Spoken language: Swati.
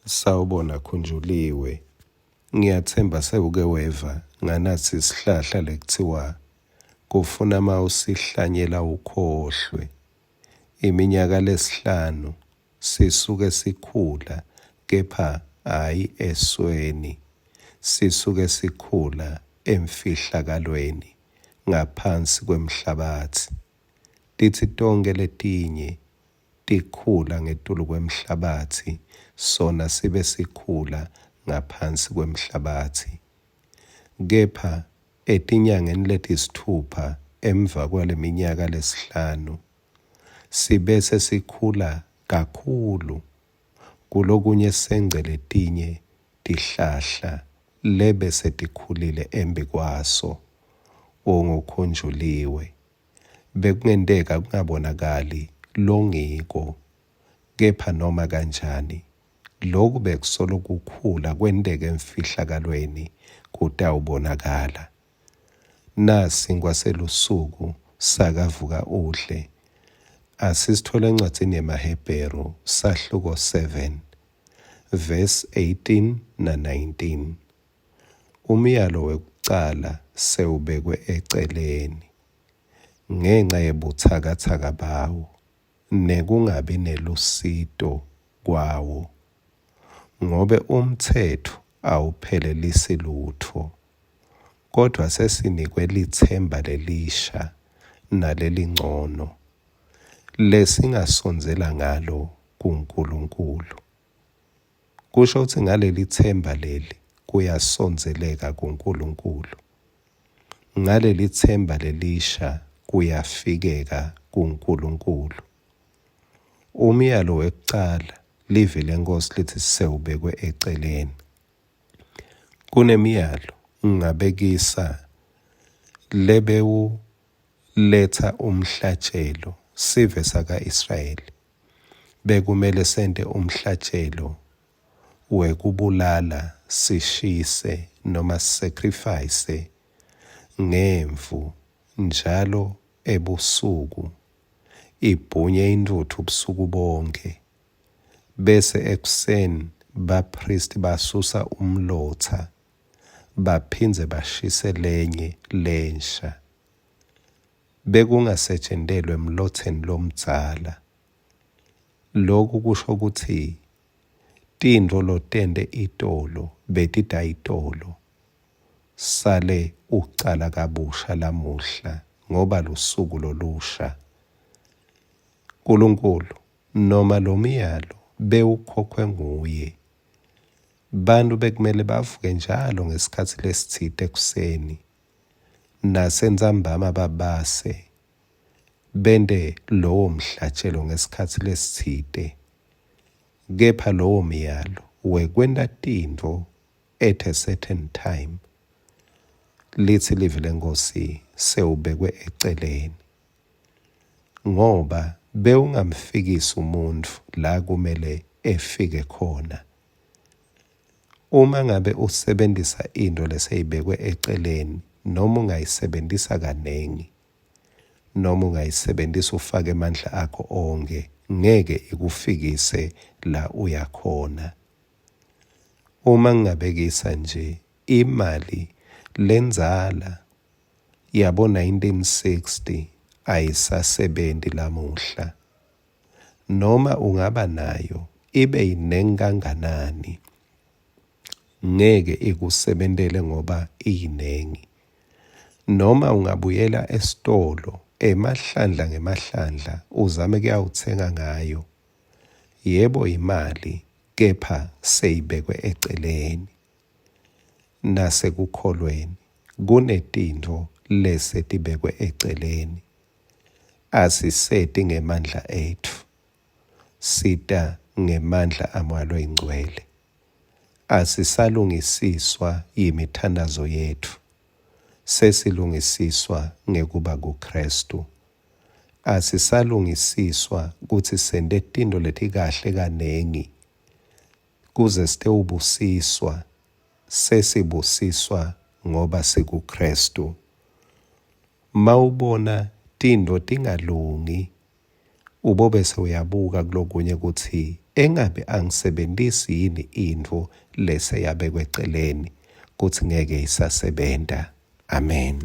Sawubona Khunjuliwe. Ngiyatsemba sewuke weva nganasi sihlahla lekutsiwa kufuna mawusihlanyela ukhohlwe. Iminyaka lesihlanu sisuke sikhula kepha hhayi esweni. Sisuke sikhula emfihlakalweni ngaphansi kwemhlabatsi. Titsi tonkhe letinye tikhula ngetulu kwemhlabatsi, sona sibe sikhula ngaphansi kwemhlabatsi. Kepha etinyangeni letisitfupha emva kwaleminyaka lesihlanu, sibese sikhula kakhulu, kulokunye sengce letinye tihlahla lebese tikhulile embikwaso. Ungukhunjuliwe. Bekungenteka kungabonakali longiko, kepha noma kanjani, loku bekusolo kukhula kwenteka emfihlakalweni kutawubonakala. Nasinkwa selusuku sakavuka udle. Asisitfole encwadzini yemaHebheru sahluko 7 verse 18 na 19. Umyalo wekucala sewubekwe eceleni ngenca yebutsakatsaka bawo nekungabi nelusito kwawo, ngobe umtsetfo awuphelelisi lutfo, kodvwa sesinikwe litsemba lelisha nalelincono lesingasondzela ngalo kuNkulunkulu. Kusho kutsi ngalelitsemba leli kuyasondzeleka kuNkulunkulu. Ngalelitsemba lelisha kuyafikeka kuNkulunkulu. Umyalo wekucala livi leNkhosi litsi sewubekwe eceleni. Kunemiyalo ngingabekisa lebewu letsa umhlatjelo sive saka-Israyeli bekumele sente umhlatjelo wekubulala sishise noma sacrifice ngemvu njalo ebusuku ibhunye intuthu busuku bonkhe bese ekuseni baphristi basusa umlotsa baphindze bashise lenye lensha. Bekungasetshentelwa emlotseni lomdzala. Loku kusho kutsi tintfo lotente itolo betitayitolo. Sale ucala kabusha lamuhla ngoba lusuku lolusha. Nkulunkulu noma lomyalo bewukhokhwe nguye. Bantfu bekumele bavuke njalo ngesikhatsi lesitsite ekuseni nasentsambama babase bente lowo mhlatjelo ngesikhatsi lesitsite. Kepha lowo myalo wekwenta tintfo at a certain time litsi livi leNkhosi sewubekwe eceleni ngoba bewungamfikisi umuntfu la kumele efike khona. Uma ngabe usebentisa intfo leseyibekwe eceleni noma ungayisebentisa kaningi noma ungayisebentisa ufake emandla akho onkhe ngeke ikufikise la uya khona. Uma ngingabekisa nje imali lendzala yabo-1960 ayisasebenti lamuhla. Noma ungaba nayo ibe yinengi kanganani, ngeke ikusebentele ngoba iyinengi. Noma ungabuyela esitolo emahlandla ngemahlandla uzame kuyawutsenga ngayo, yebo imali kepha seyibekwe eceleni. Nasekukholweni kunetintfo lesetibekwe eceleni. Asiseti ngemandla etfu, sita ngemandla aMoya loyiNgcwele. Asisalungisiswa yimithandazo yetfu, sesilungisiswa ngekuba kuKhristu. Asisalungisiswa kutsi sente tintfo letikahle kanengi kuze sitewubusiswa, sesibusiswa ngoba sikuKhristu. Mawubona tintfo tingalungi, Ubobe sewuyabuka kulokunye kutsi engabe angisebentisi yini intfo leseyabekwa eceleni kutsi ngeke isasebenta. Amen.